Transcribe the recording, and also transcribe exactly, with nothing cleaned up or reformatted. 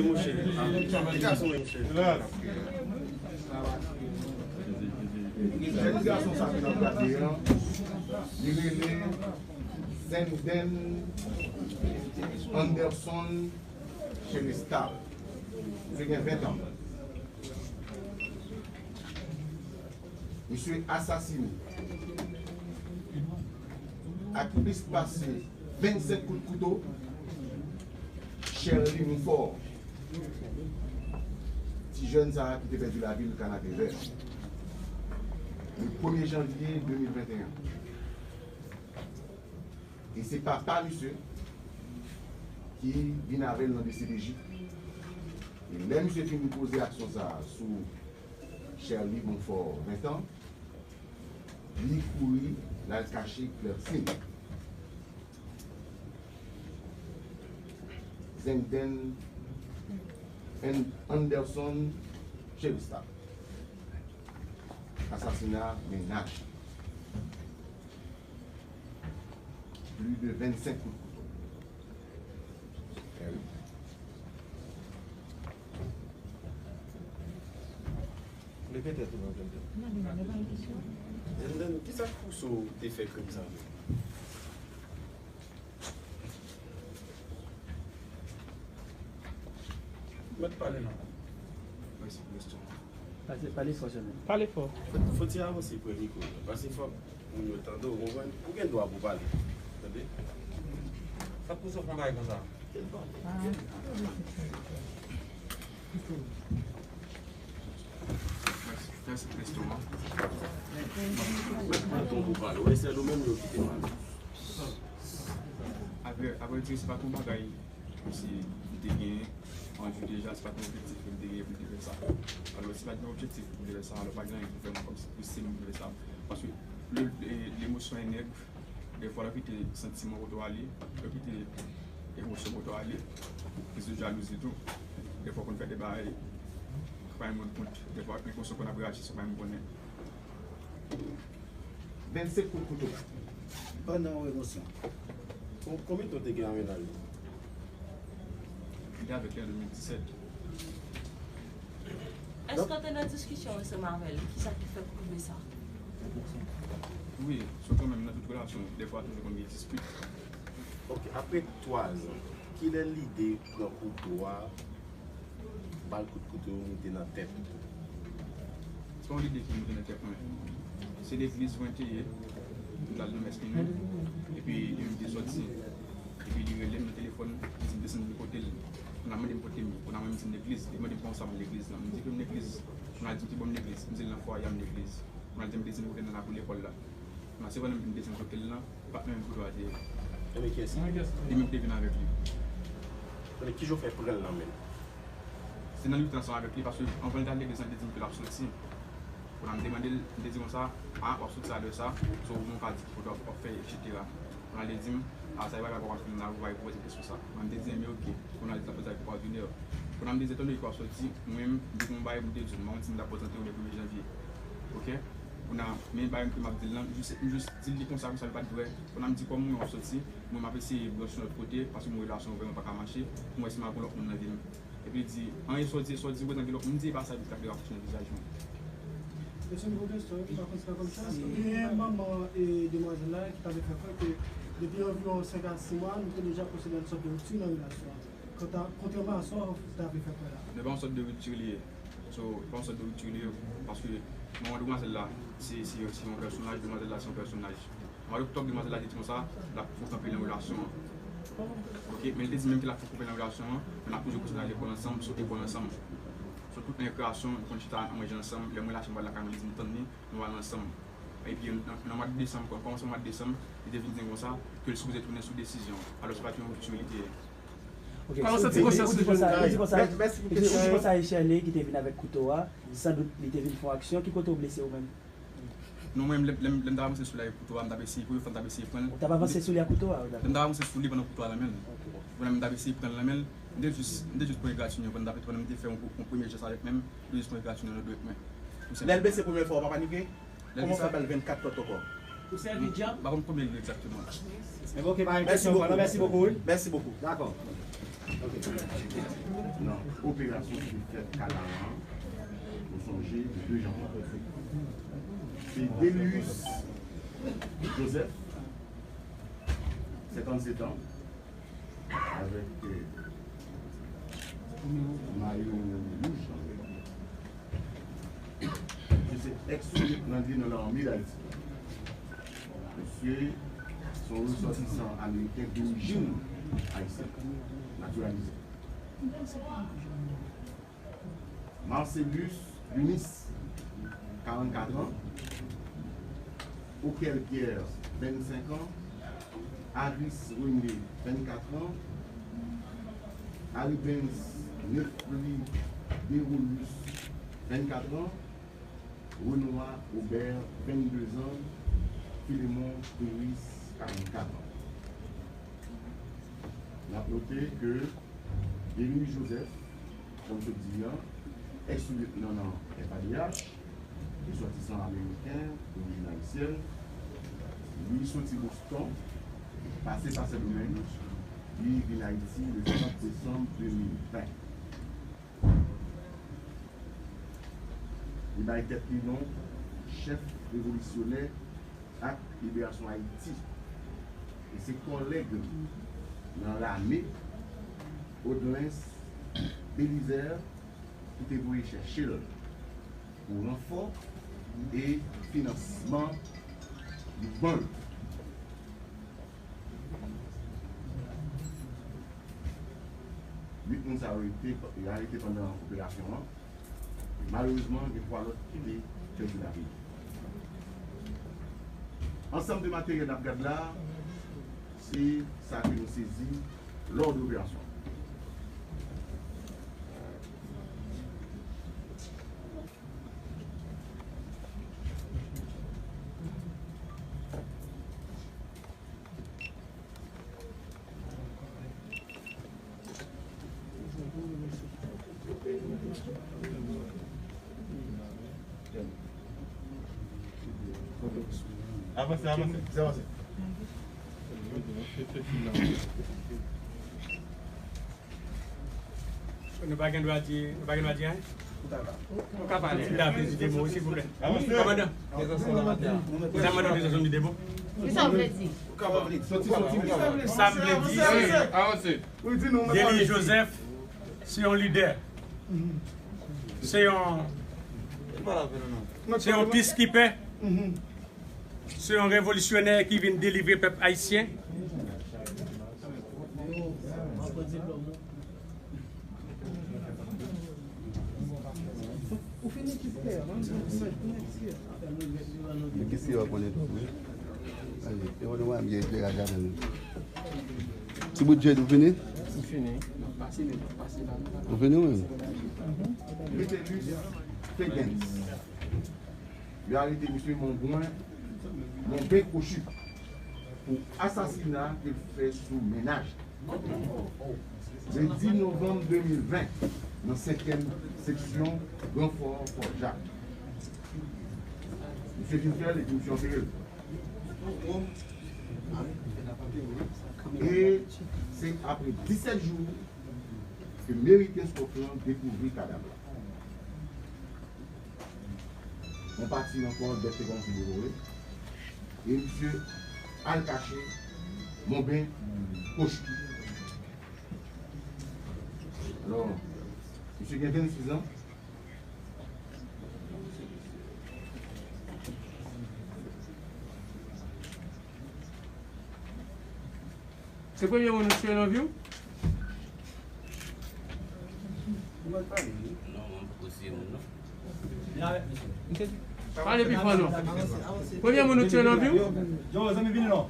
Monchè, ah, ti gason, monchè. Jèn gason sa ke n ap gade an, li rele Zenden Anderson Cherestal. Misye gen ven tan. Misye asasine ak plis pase vennsenk kout kouto Sherly Moufort, ti jèn sa a ki te pèdi lavi l Kanapevè, le premye janvye de mil venteyen. E se papa misye ki vin avè l nan D C P J. E lè misye fin poze aksyon sa a sou Sherly Moufort, ven tan, li kouri, l al kache Klèsin. Zenden An-, Anderson Cherestal. Asasina mennaj. Plis de vennsenk kout kouto. Leve tèt ou non, Zenden. Zenden, kisa k pouse w te fè krim sa menm? Mèt pale non. Mèsi pou kesyon. Pale, pale fò, Zenden. Pale fò. Fò, fò ti avanse pran mikwo a, paske fòk moun yo tande w, konprann? Ou gen dwa pou w pale. Tande? Sa k pouse w fè yon bagay konsa? Mèsi, mèsi pou kesyon an. Mwen pran ton pou pale. Wè, se nou menm yo kite pale. Apre, apre di, se pa t yon bagay kòmsi m te gen an vi deja, se pa t yon objektif ke m te gen pou m te fè sa. Alò, si pa t gen objektif pou m te fè sa, alò pa gen anyen ki fè m kòmsi pouse m pou m fè sa. Paske le, le, lemosyon e nèg, defwa lè w kite santiman pote w ale, lè w kite emosyon pote w ale, kriz de jalouzi tou, defwa w konn fè de bagay, pa menm rann kont, defwa emosyon konn ap reyaji san pa menm konnen. Vennsenk kout kouto. Pandan yon emosyon. Kon-, konbyen tan w te gen an mennaj ou? Li te avèk li an de mil disèt. Èske w te nan diskisyon ansanm avè l? Kisa ki fè w twouve sa? Wi, se kanmenm nan tout relasyon, defwa toujou konn gen dispit. Ok, apre twa zan, kilè lide pran kouto a, ba l kout kouto moute nan tèt? Se pa yon lide ki moute nan tèt mwen. Se legliz mwen te ye, m t al nan mès minui, epi li menm te sòti, epi li rele m nan telefòn, li di m desann vin kote l. Kounye a mande m kote m ye, kounye a mwen m di m legliz, li mande m kòman sa m legliz lan. M di ke m legliz, kounye a li di m ki bò m legliz, m di l nan fwaye a m legliz. Kounye a li di m desann kote l nan lakou lekòl la. Kounye a se pandan m vin desann kote l lan, e pa t menm kote a te ye. Ebyen kiyès li? Li menm ki te vin avèk li. Ebyen kijan w fè pran l nan men l? Se nan lite ansanm avèk li, paske anvan l t al legliz lan, li te di m ke l ap soti. Kounye a m te mande l, m te di konsa, a, w ap soti a lè sa, so, ou menm w ka di ki kote w ap, w ap fè, etsetera. Kounye a li di m, a, sa e bagay pa w ap fè m la, ou pa repoze kesyon sa. Kounye a m te di, enben, oke. Kounye a li t ap pale avèk kowòdinè. Kounye a m te di, etan done ke w ap soti, mwen menm, m te gen yon bagay pou m te di w, m pa konn si m t ap prezante w le premye janvye. Oke? Kounye a, men bagay ke m ap di l lan, m jis, m jis di l li konsa, konsa, li pa t vrè. Kounye a m di, kòm mwen w ap soti, mwen m ap eseye branche yon lòt kote, paske mwen relasyon an vrèman pa ka mache, pou m wè si m ap gen lòt moun nan vi m. Epi li di, anyen sa w di, sa w di, ou bezwen gen lòt moun, m di, e pa sa, epi l t ap rapwoche nan vizaj mwen. Mesye, m gen yon kesyon, wi, m pa konn si pa konn sa. Gen manman e demwazèl la ki t ap fè kwè ke depi anviwon senk a sis mwa, nou te deja pwosede a yon sòt de ripti nan relasyon an. Kontra-, kontrèman a sa w t ap fè kwè la. Men pa yon sòt de ripti li ye. So, pa yon sòt de ripti li ye, paske manman demwazèl la, se, se, se yon pèsonaj, demwazèl la, se yon pèsonaj. Mwa doktòb, demwazèl la te di konsa, l ap fè kanpe nan relasyon an. Oke, men li te di menm ke l ap fè kanpe nan relasyon an, men n ap toujou kontinye al lekòl ansanm, sote lekòl ansanm. So, tout nan rekreasyon, nou konn chita, n ap manje ansanm, lè mwen la chanm, m pral lakay mwen, li di m tann li, nou al ansanm. Epi, nan, nan mwa desanm, kòm, kòmanse mwa desanm, li te vin di m konsa, ke l sipoze tounen sou desizyon an. Alò, se pa t yon ripti li te ye. Ok, ou di konsa, ou di konsa, ou di konsa e Sherly ki te vin avèk kouto a, sandout li te vin fè yon aksyon, ki kote w blese ou menm? Non, mwen, lè, lè, lè m t ap avanse sou li ak kouto a, m t ap eseye, premye fwa m t ap eseye pran l. Ou t ap avanse sou li ak kouto a? Lè m t ap avanse sou li pandan kouto a nan men l. Ok. Pandan m t ap eseye pran l nan men l, m te jis, m te jis pran egratignan, pandan m t ap, pandan m te fè yon, yon premye jès avèk men m, m te jis pran egratignan nan dwèt mwen. Tou senpleman. Lè l blese premye fwa, w pa panike? Kòman w fè ba l vennkat lòt ankò? Ou sèvi dyab? M pa konn konbyen l ye egzakteman. Ebyen, ok, pa gen kesyon ankò, non, mèsi bokou, wi. Mèsi bokou. Dakò. Ok. Non. Operasyon ki te fèt Kanaran, nou sonje, le de janvye. Se Delius Joseph, senkannsetan, avèk, euh, mayo wouj nan men. Misye se ex-lieutenant nan lame d'Ayiti. Misye se yon resòtisan ameriken dorijin ayisyèn, natiralize. Marcellus Eunice, karannkat an. Okel Pierre, vennsenk an. Aris René, vennkat an. Aribens Nefli Derolus, vennkat an. Renois Aubert, vennde zan. Philemon Peris, karannkat an. N ap note ke Denis Joseph, kòm sot di an, ex-lieutenant nan F A D H, resòtisan ameriken, dorijin ayisyèn, li soti Boston, pase pa Sendomeng, li vin Ayiti le trant desanm de mil ven. Li bay tèt li non chèf revolisyonè ak liberasyon Ayiti. E se kòlèg li nan lame, Audlens Belizaire, ki te voye chèche l pou ranfò e finansman mouvman l. Uit moun sa yo rete, arete pandan operasyon an. Malerezman, gen twa lòt ki te pèdi lavi yo. Ansanm de materyèl n ap gad la, se sa ke nou sezi lò de operasyon. Avanse, avanse, avanse. Nou pa gen dwa di, nou pa gen dwa di anyen? Ou ka pale. Ou ka pale. Ti David, di de mo, silvouplè. Kòmandan. Sa mande de sòsannde de mo. Kisa w vle di? Sa m vle di, se Denis Joseph, se yon lidè. Se yon, se yon peacekeeper. Se yon revolisyonè ki vin delivre pèp ayisyen. Ti bout djed, ou fini? M fini. Ou fini, wi. Metellus Fegens. Yo arete misye Monbwen, Monben Kwochi, pou asasina ke l fè sou mennaj li. Le dis novanm de mil ven, nan senkyèm seksyon Gran Fò, Fò Jak. Misye vin fè l epi misye antere l. E se apre disèt jou ke Meriken Scotland dekouvri kadav la. Yon pati nan kò l bèt te kòmanse devore. E misye al kache Monben Kwochi. Alò, misye gen vennsis an. Se premye moun ou tiye nan vi w? Non, mwen poko tiye moun, non. Pale pi fò, non. Premye moun ou tiye nan vi w? Yo, zanmi, vini non.